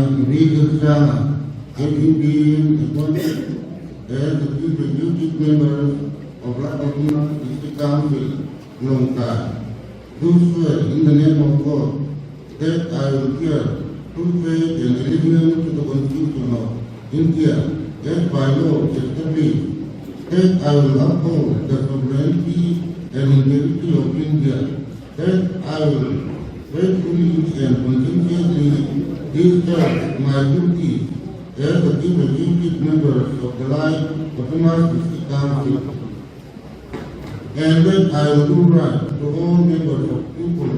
V. Having been appointed as the Chief Executive Member of Lai Autonomous District Council, Lawngtlai, do swear in the name of God that I will bear true faith and allegiance to the Constitution of India as by law established, that I will uphold the sovereignty and integrity of India, that I will faithfully and conscientiously discharge my duties as the Chief Executive Member of the Lai Autonomous District Council, and that I will do right to all members of people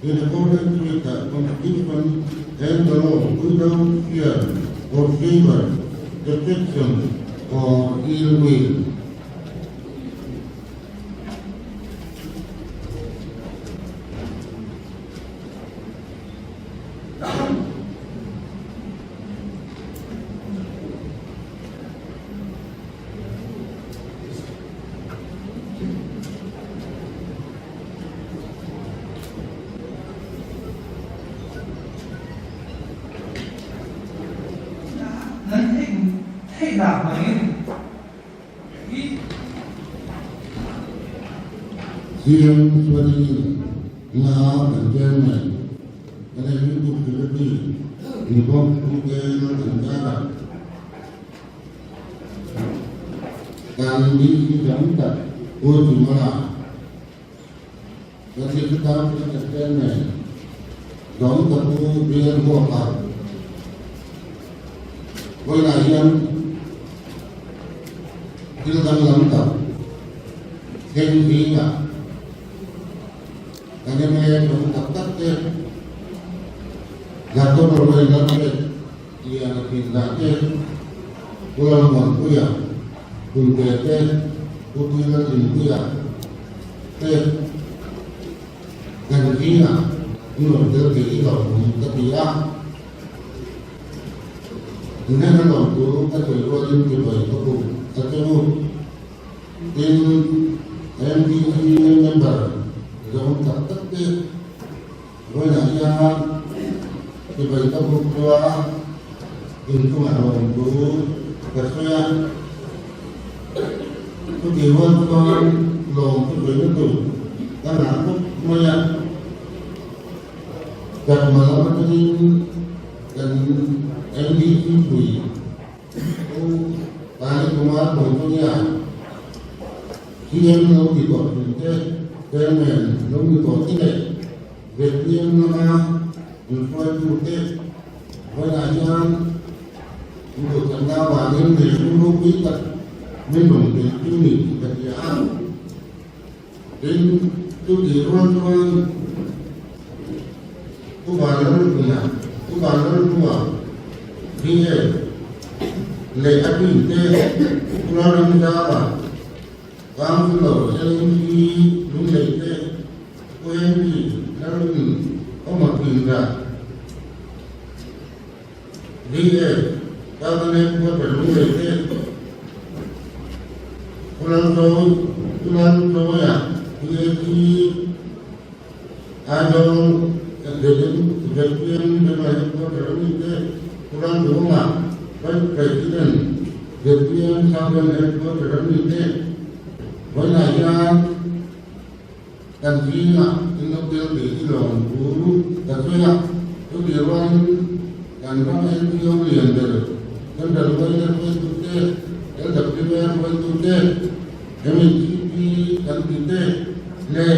in accordance with the Constitution and the law without fear or favor, affection or ill will. Nan theihnak hmangin hi CM Swati nga kan chairman kan executive secretary inkhawm tu te an zar Kan DC tam tak Pu Chumala kan District Council Chairman Dawng ka Pu Bial Huapa vawiinah hian thil danglam tak thleng zingah kan mla tam tak tak te Doctor Roy Lalpek Liana Thindah te, Pu Lalmuanpuia, Punte te, Pu Tuilalhlimpuia te kan zingah an rawn tel thei i lawmawm ka ti a. Inhen a lawm chu ka sawi rualin chibai ka buk a che u. Tin, MDC member zawng tak tak te Vawiinah hian chibai ka buk chua inchungah lawm chu ka sawi a, chutih rual chuan lawm chu sawi lutuk ka ngah khawp mai a, Chakma lam atangin kan MDC pui Pu Kani Kumar Bawngchawia CM lo ni tawh thin te, Chairman lo ni tawh te leh ZPM lama inhruaitu te vawiinah hian induhthlanna avangin mihring ropui tak min rawn tel ni tih ka hria a. Tin, chutih rual chuan Pu Vanlalpuia, Pu Vanlalhlua, VA, leh a team te Pu Lalramzama, Councillor LMC Lunglei te Pu Henry Lalun Awma Thinga, VA, Permanent Quarter Lunglei te Pu Lalzawi, Pu Lalzawia, PAC, Aizawl ZPM General Headquarter a mi te Pu Lalduhawma, Vice President, ZPM Southern Headquarter a mi te vawiinah hian Kan zingah in lo tel ve hi lawm chu ka sawi a, chutih rualin kan ram NGO lian ber Central Yma hruaitute, LWA hruaitute, MHCP kan tite leh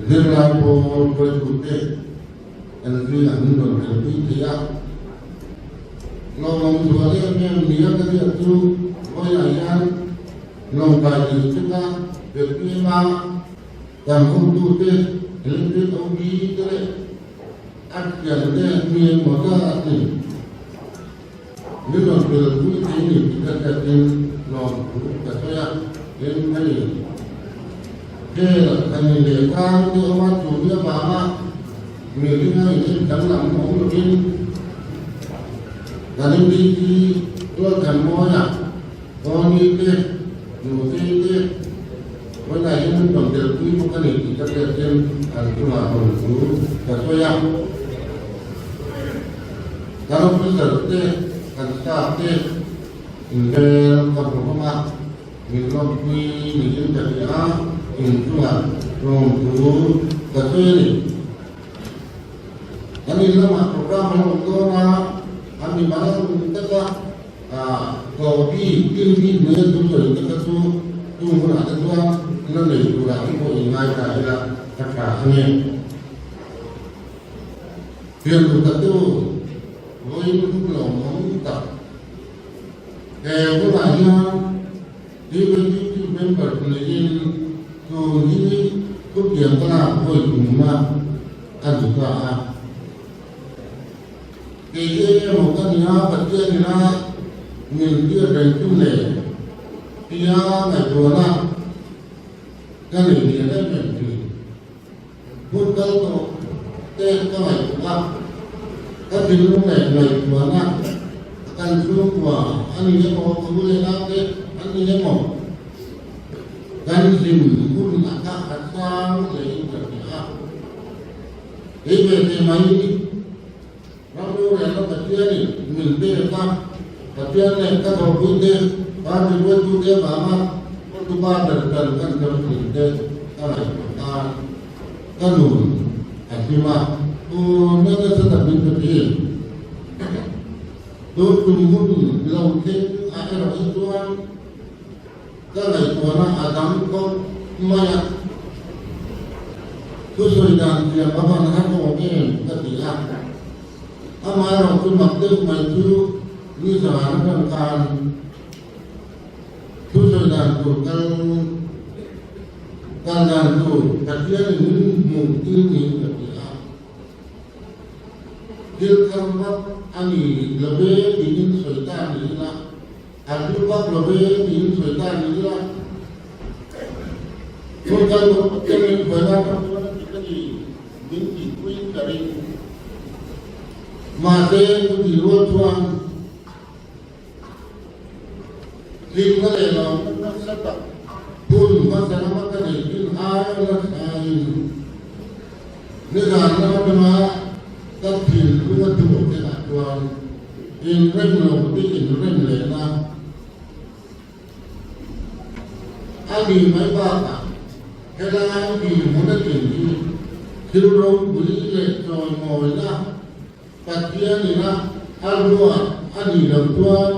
zirlai pawl hruaitute kan zingah min rawn telpui thei a. Lawmawm zual em em nia ka hriat chu vawiinah hian Lawngtlai district a Belpima kan hotute electric OB te leh a thian te mi engmaw zat a tling. Min rawn tel pui thei ni tih ka hriatin lawmthu ka sawi a, tin hei hel kan ni leh tlang te awm a chu mi avanga mihring a in en danglam awm lovin kan MDC Tualthanmawia Tawni te, Nutei te, vawiinah hian an rawn telpui bawk a ni tih ka hriat hian an chungah rawn thu ka sawi a. Kan officer te, kan staff te inrel ka hmu hlawm a, min lawmpui niin ka hria a, inchungah lawmthu ka sawi a ni. Kan in lamah program a lo awm dawn a, an mi mal a tum taka hlawh bik, tin bik nei a tum sawi te kha chu chung hunah te chuan la nei turah te pawh inngai ta ila a tha a ni. Pian duh tak chu vawiin hun lawmawm tak. He hunah hian DWP member niin tun hi thutiang ka lak vawi tumna a ni ta a. Kei hi emaw ka nia Pathian ina min hriat reng chu le tia ngaihtuahna ka nei lian em em thin. Hun kal tawh te ka ngaihtuah a, ka thinlung leh ngaihtuahna a kan chhungkua a ni emaw, ka u leh nau te an ni emaw, kan hlim hun a kha a sang leh in ka hria a. Kei ve thei mai ram rorelna Pathianin min pek a, Pathian leh ka thawhpui te, party hruaitute avanga Portugal ber kan kan ram thin te ka ngaihtuah khan ka nun a hlim a. Tuna nasa tak min pe thin. Tun tum hun lo thleng ah erawh hi chuan Ka ngaihtuahna a dang khawp mai a, thusawi dan thiam a van har awm em ka ti a. Amaherawh chu mak deuh mai chu nizan atang khan thusawi dan tur kal kal dan tur Pathianin min hmuh tir niin ka ti a. Thil thar vak a ni lo ve tiin sawi ta ni ila. A hlu vak lo ve tiin sawi ta ni ila, Hun kal tawh Pathian min hruaina atang chuan a ti ka ni min tihpuiin ka ring. Mahse, chuti rual chuan hlimna leh lawmna nasa tak hun hmasa lama ka nei thin aia la thlaiin nizan lam atanga ka thinlung a thuawh theihah chuan Inrem lo te inrem lehna a ni mai bakah helai dinhmun a din hi thil ropui leh chawimawina Pathian ina a ruat a nih loh chuan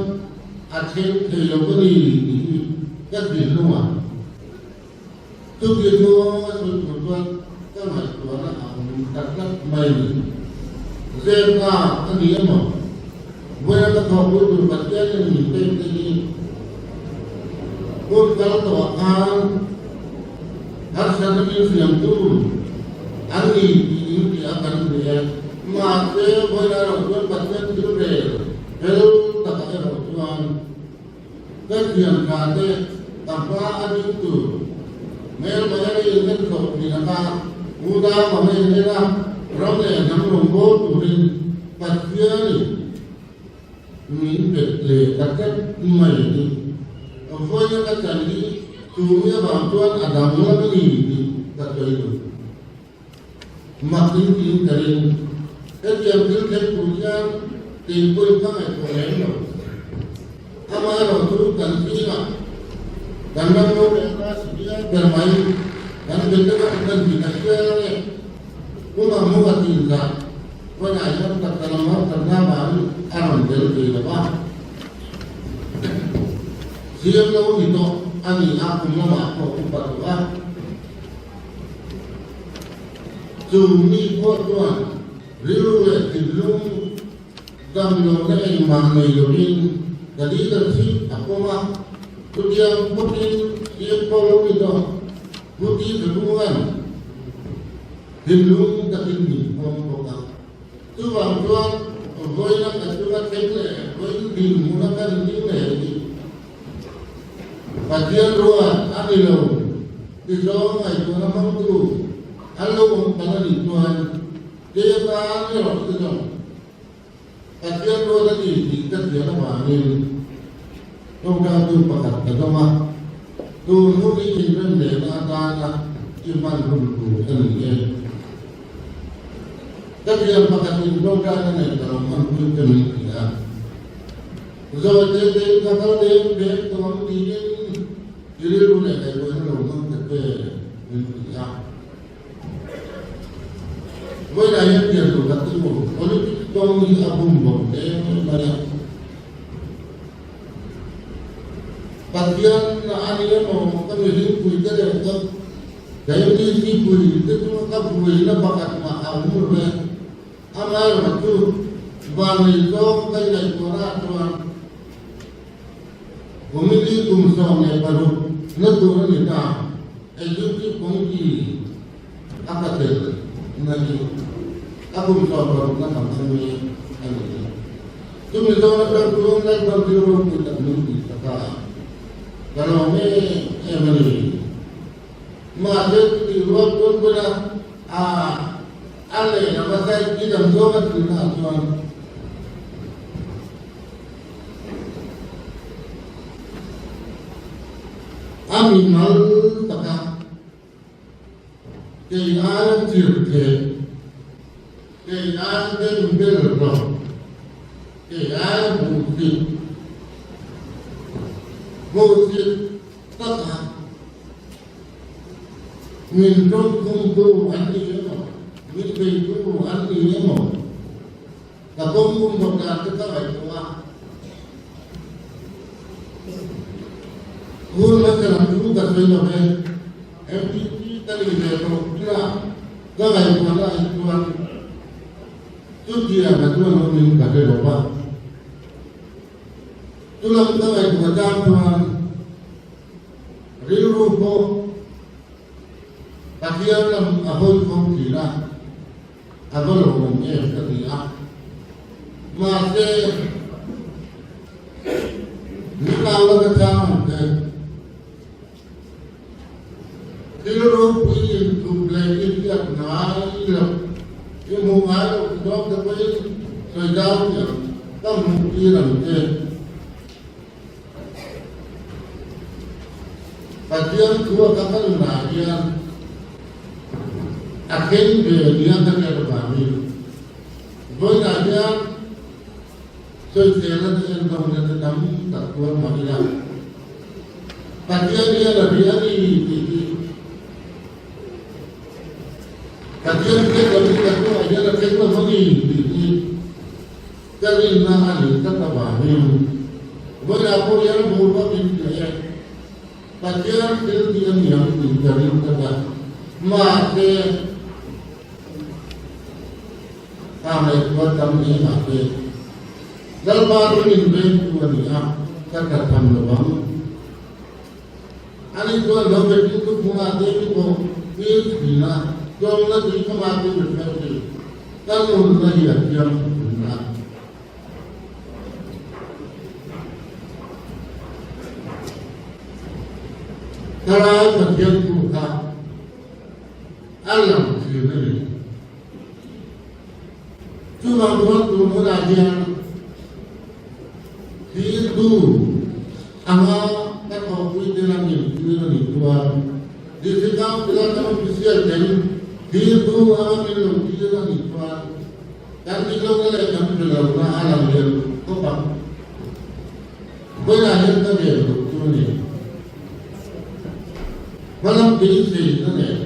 a thleng thei lo a ni tih hi ka thinlungah Chuti zawnga sawi tur chuan ka ngaihtuahna a awm ta tlat mai ni. Zep a a ni emaw? Vawiin ka thawhpui tur Pathianin min pek te hi hun kal tawhah khan harsatna min siamtu an ni tiin tih a kan hmu e. Mahse, vawiin erawh chuan Pathian thil rel fel takah erawh chuan Ka thiam tha te ka hma a ding tur hmel mai a rei in thawh thin a ka unau ang a in en a, ram leh hnam rawngbâwl turin Pathianin min bet leh ta tlat mai a ni. Vawiina ka chan hi chu mi avang chuan a danglam a ni tih ka sawi duh. Mak in tiin ka ring. Hetiang thil thleng tur hian kei pawhin ka ngaihtuah lem lo. Amaherawhchu kan zingah kan ram rorelna si bial ber mai kan belte pawh kan ti ta hial e. Kuma hmuh a tin zah vawiinah hian taksa lam harsatna vangin a rawn tel thei lo va. Siam lo ni tawh a ni a, kum lamah pawh upa tawh a. Chu mi pawh chuan rilru leh thinlung dam lohna engmah nei lovin ka leadership a pawm a, chutiang bawkin CM pawh lo ni tawh Pu Ti Thakunga'n thinlung takin min pawm bawk a. Chuvang chuan vawiina ka chunga thleng leh vawiin dinhmuna ka ring leh hi Pathian ruat a ni lo ti zawng ngaihtuahna hmangtu an lo awm palh a nih chuan kei atan erawh chu zawng Pathian ruat a ni tih ka hriat avangin tawngtaitu pakhat ka zawng a, tun hun i inrem lehna atana i hman hun tur a ni e. Ka thian pakhatin tawngtaina nei ka lo hmanpui te min ti a. Zawi te tein ka kal deng deng tawh ang tiin i rilru leh ngaihtuahna lo hmang ta che min ti a. Vawiinah hian pian tur tak chu politics kawng hi a bum bawm hle mai a. Pathian a ni emaw ka mihringpui te leh ka MDC pui te chu ka buaina pakhat mah a awm lo ve. Amaherawhchu vannei zawng ka ingaihtuahna ah chuan Committee kum 16 na tur a ni ta. Executive Committee a ka tel na hi a kum 16 na tham ang mi a ni. Chumi zawn atang chuan Lalpan thil ropui tak min tih sak a, ka lawm em em a ni. Mahse chutih rual chuan bula a a lehlam a side ki dang zawng a thilna ah chuan A mimal taka kei aia chir theh, kei aia dem bel rawh, kei aia hmuhsit, hmuhsit taka min tawngkhumtu an ni emaw, min beitu an ni emaw, Ka kawng kum bawk dan chu ka ngaihtuah a, hun hmasa lam chu ka sawi lo ve. MPP ka ni ve tawh ila ka ngaihtuah lai chuan chutiang a chuan awmin ka hre lo va. Chulam ka ngaihtuah chang chuan rilru pawh Pathian lam a hawi fo thin a. A va lo awm em ka ti a, mahse nunau la ka chang ang che. Thil ropui inthup leh inbiak ngai lo, i hmuh ngai loh zawng te pawhin sawi zau thiam ka hmuh tir ang che. Pathian thu a ka kal hunah hian a thleng ve nia ka hriat avangin vawiinah hian sawiselna te entawnna te tam tak tuar mah ila Pathian hian a hria a ni tih hi Pathian hriat lovin ka chungah hian a thleng lo a ni tih hi Ka rinna a nih tlat avangin vawilah pawh hian boruak in piah e, Pathian thil tih a ni ang tih ka ring tlat a, mahse ka ngaihtuah tam hle mahse Lalpa chu min vengtu a ni a, ka tla tham lo ang. Ani chuan lo betin chu hmunah te mi pawh fir thin a, tlawmna tui khamah te mi hre thin. Ka nunna hi a thiam thin a. Thlarau Pathian thu kha a lang thin a ni. Chuvang chuan tun hunah hian thiltu anga ka thawhpui te lam intir a nih chuan District Council a kan official ten thiltu anga min lo tir a nih chuan kan dik lohna leh kan hre lohna a lang lian khawp ang. Vawiinah hian ka ngen loh chu a ni. Hmalam beiseina nen.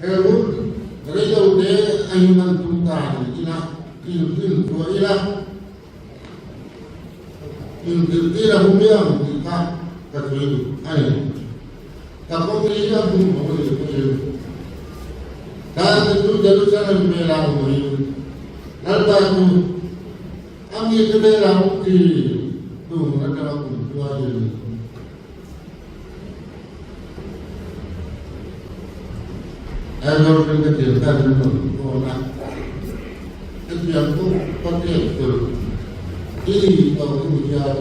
He hun reilo te a inman tum ta ni ila, inhlim thuah ila, inzirtir a hum em tih kha ka sawi duh a ni. Ka kawng hi a hum ho a ni pawhin dan te chu Jerusalem velah awm in Lalpa chu a mite velah awm ti tum atanga kum chuain Aizawl kan ka thiam khan min rawn phone a, hetiang pawh ka pek tel i ni tawh hnu hian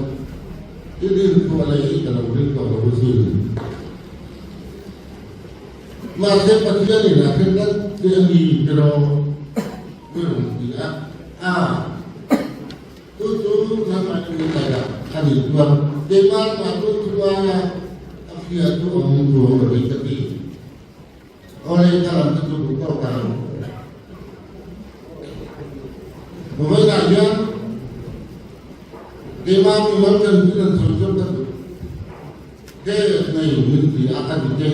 i rinchhuah leh hi ka lo ring tawh lo asin. Mahse Pathianin a hre tlat che a ni tiraw min rawn ti a, a. Chu chu nangmah in min ngaih a, a nih chuan keimah lamah chuan chu aia a hria chu a awm chuang lo in ka ti. Awle ka lam te chu duh tawk ang. Vawiinah hian keimah mimal kan thil an sawi zawk ka duh. Ke nei min ti a ka dik e.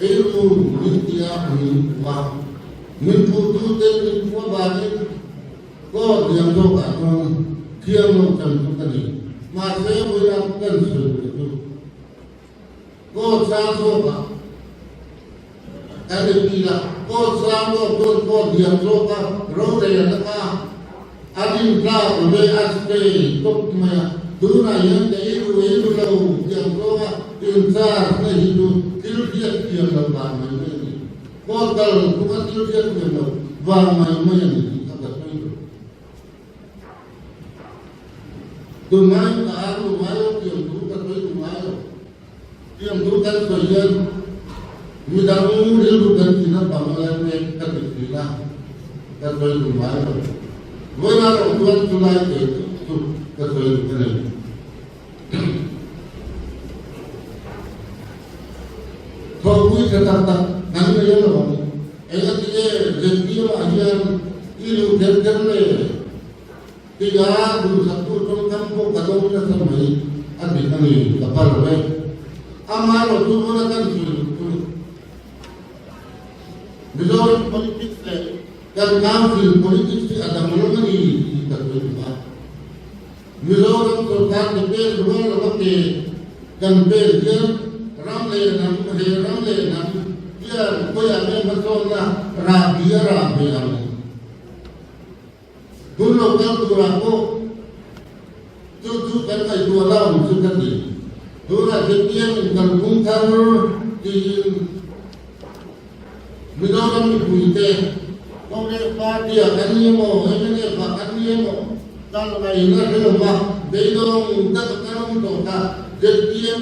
Eiru min ti a min phu a. Min phutu ten min phu avangin Court lian zawkah chuan thiam lo chan chu ka ni. Mahse vawiinah kan sawi duh chu Court sang zawkah kan inti a, court sang zawk chuan court lian zawka rorelna kha a rintlak lo ve a stay tawp mai a, tunah hian ka ei ru ei ru lo tiang zawnga in-charge na hi chu thil hriat thiam lo vang mai mai a ni. Court kal tum a thil hriat thiam lo vang mai mai a ni tih kha ka sawi lo. Tunlai ka ar lu ngai lo, tiang thu ka sawi lu ngai lo. Tiang thu kan sawi hian midang rilru kan thin a bang lai mek ka ti thin a, ka sawi lu ngai lo. Vawiin a rawh chuan chulai te chu ka sawi lu ka nei. Thawhpui tha tak tak kan nei a lo ang. Engati nge ZPM ah hian i luh kher kher le? Tia duhsaktu tawngkam pawh ka dawng nasa mai a dik a ni, ka phal lo e. Amaherawh chu hmana kan sawi duh chu Mizoram politics leh kan council politics hi a danglam a ni tih ka sawi duh a. Mizoram sorkar te pek rual lova ke kan vel hian ram leh hnam he ram leh hnam hian khawiah nge hmasawnna rahbi a rah ve ang? Hun lo kal turah pawh chu chu kan ngaihtuah la awm chu ka ti. Tunah ZPM in kalphung thar tiin Mizoram mipuite Congress party-ah kan ni emaw, MNF-ah kan ni emaw kal ngaihna hre lova beidawng tak a kan awm tawh kha ZPM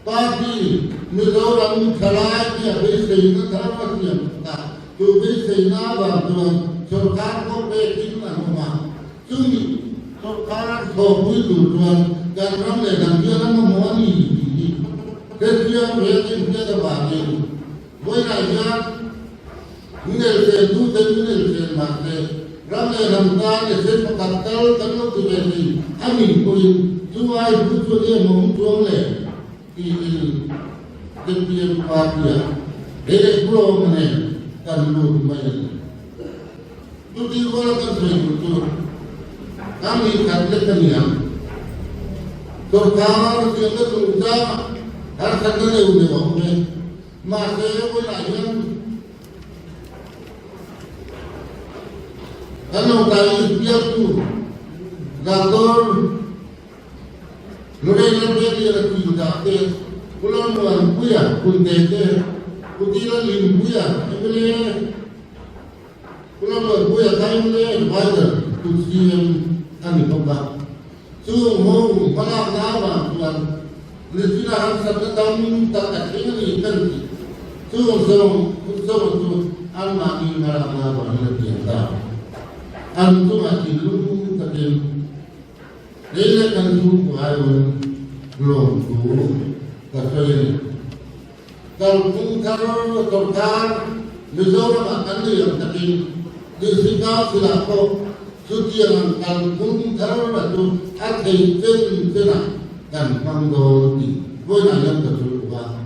party Mizoram thalai te a beiseina thar a siam ta. Chu beiseina avang chuan sorkar pawh pekin an awm a, chumi sorkar thawhpui tur chuan kan ram leh hnam hian a mamawh a ni tih hi hrethiam riakin hriat avangin vawiinah hian min elhsel tuten min elhsel mah se ram leh hnam tan esel pakhat tal kan lo ti ve thei a nih pawhin chu ai hlu chu eng emaw awm chuang le tiin ZPM party-ah he leh pulawm nen kan lut mai a ni. Chuti ruala kan sawi tur chu kan inkhat lek a ni ang. Sorkar siamna chungchangah harsatna neuh neuh a awm e. Mahse, vawiinah hian kan lo kai biaktu Doctor Lorena Belial a tih dah te, Pu Lalmuanpuia Kunte te, Pu Tila Limpuia mla, Pu Lalmuanpuia kha mla adviser tu CM a ni bawk a. Chung ho hmalakna avang chuan Nichina harsatna tam tak a thleng a ni kan ti. Chung zawng zawng chu anmahni hmalakna avangin a pian ta. An chungah thinlung takin Kei leh kan chhungkua aiawin lawmthu ka sawi a ni. Kalphung thar sorkar Mizoramah kan nei ang takin District Council-ah pawh chutiang ang kalphung thar a chu a thei chen chenah kan hmang dawn tih vawiinah hian ka sawi bawk a.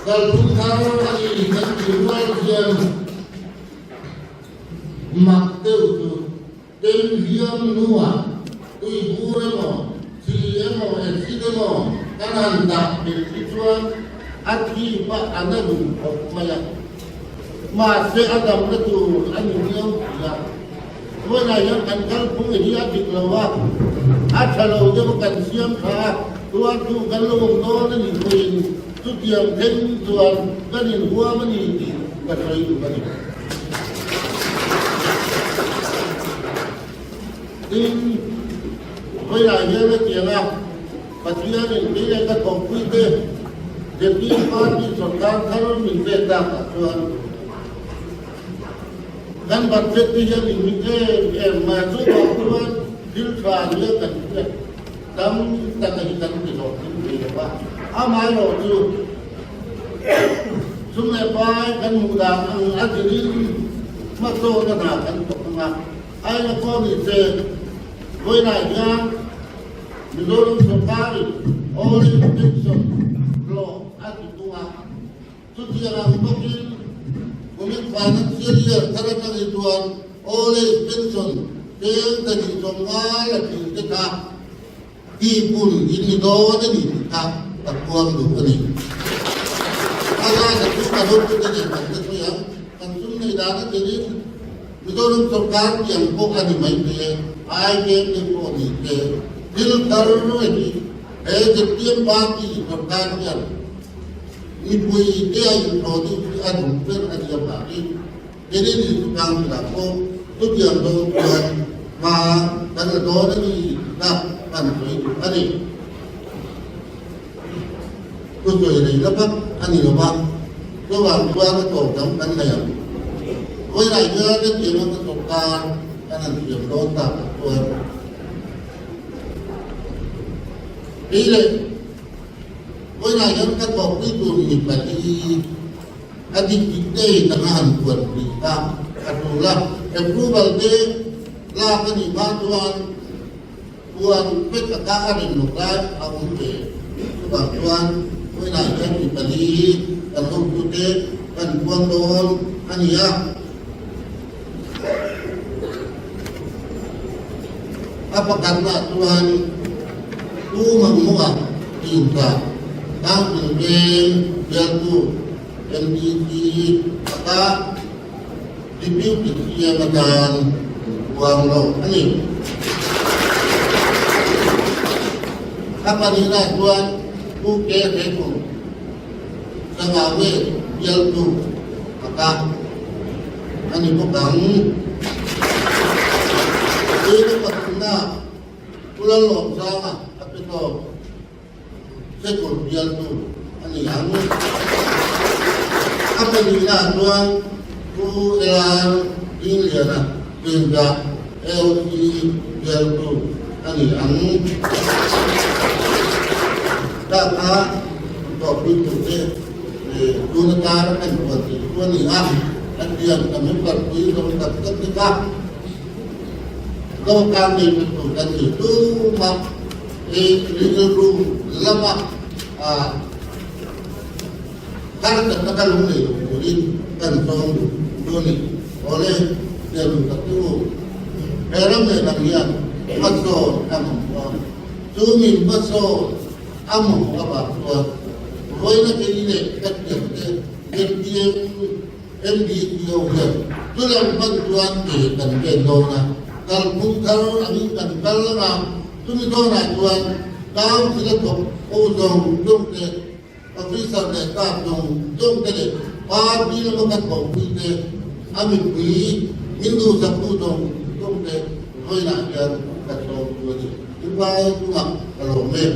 Kalphung thar a ni kan tih rual hian mak deuh chu Pen hliam hnuah tuibur emaw, thi emaw, acid emaw kan han dah belh hi chuan a thip a, a na duh khawp mai a. Mahse a damna tur a ni viau si a. Vawiinah hian kan kalphung hi a dik lo a, a tha lo deuh a kan siam tha a, tuartu kan lo awm dawn a nih pawhin chutiang thleng chuan kan inhuam a ni tih ka sawi duh a ni. Tin, vawilah hian a tiang a, Pathianin kei leh ka thawkpuite Deputy Party sorkar thar min pek takah chuan kan budget te hian min mit em em mai a, chuvang chuan thil tha nia kan hriat tam tak hi kan ti hlawhtling thei lo va, amaherawhchu Sum leh pai kan hmuh dan ang a zirin. Hmasawn a hna kan thawk ang a, aina pawh ni se vawiinah hian Mizoram sawrkarin Old Age Pension hlawh a ti tung a, chutiang ang bawkin kumin financial year thar atang hi chuan Old Age Pension peng pahnih sawmngai a thil te kha Tihpun in ni dawn a ni tih kha ka puang duh a ni. A zat a chu ka hotute nen kan la sawi ang. Kan sum nei dan a tlin in Mizoram sawrkar tiang pawh a ni mai thei e, IKM te pawh ni se thil thar hi he ZPM party sawrkar hian mipui te a inhlawhna hi a duh ber a nia vangin Keini ni chu Council-ah pawh chutiang dawn chuan hma kan la dawn a ni tih kha kan sawi duh a ni. Thusawi rei la vak a ni lo va, chuvang chuan a tawp dang kan nei ang. Vawiinah hian hetiang anga sawrkar kan han siam dawn tak ah chuan kei leh vawiinah hian ka thawhpui tur mipa hi A dik dik ngei dang a han puan pui kha a tul a, approval te lak a nih hma chuan puan vek a kah a rem loh lai a awm ve. Chuvang chuan vawiinah hian mi pali hi kan hotute kan puang dawn a ni a. A pakhatnaah chuan Pu Mammuha Tinta, Council Veng bialtu MDC laka Deputy CM atan puang lo a ni. A pahnihnaah chuan Pu K. Hrekung, Sangawe bialtu laka A ni bawk ang. Tuina pathumna Pu Lalawmzanga a pe tawk Sekur bialtu a ni ang. A pahnihna chuan Pu LR Dingliana Tuinzah AOC bialtu a ni ang. Tah kha tawhpui turte Tun atana kan buat thei chu a ni a, a tiang ka member pui zawng tak tak te kha dawhkan nei pe tur kan ni tum a, i rilru lama har tak taka lung nei lo turin kan zawng duh chu a ni. Awle, hriat duh tak chu he ram leh lam hian hmasawn a mamawh a, chu min hmasawn A mawh avang chuan vawiina kei leh ka thiamte MPM, MDPO hian chulam hman chuan ke kan pen dawn a, kalphung thar angin kan kal anga chumi dawnah chuan Council a thawk ho zawng zawng te, Officer leh staff zawng zawng te leh party lama kan thawhpui te, a mipui min duhsaktu zawng zawng te vawiinah hian ka sawm chu a ni. Tunlai chungah ka lawm em?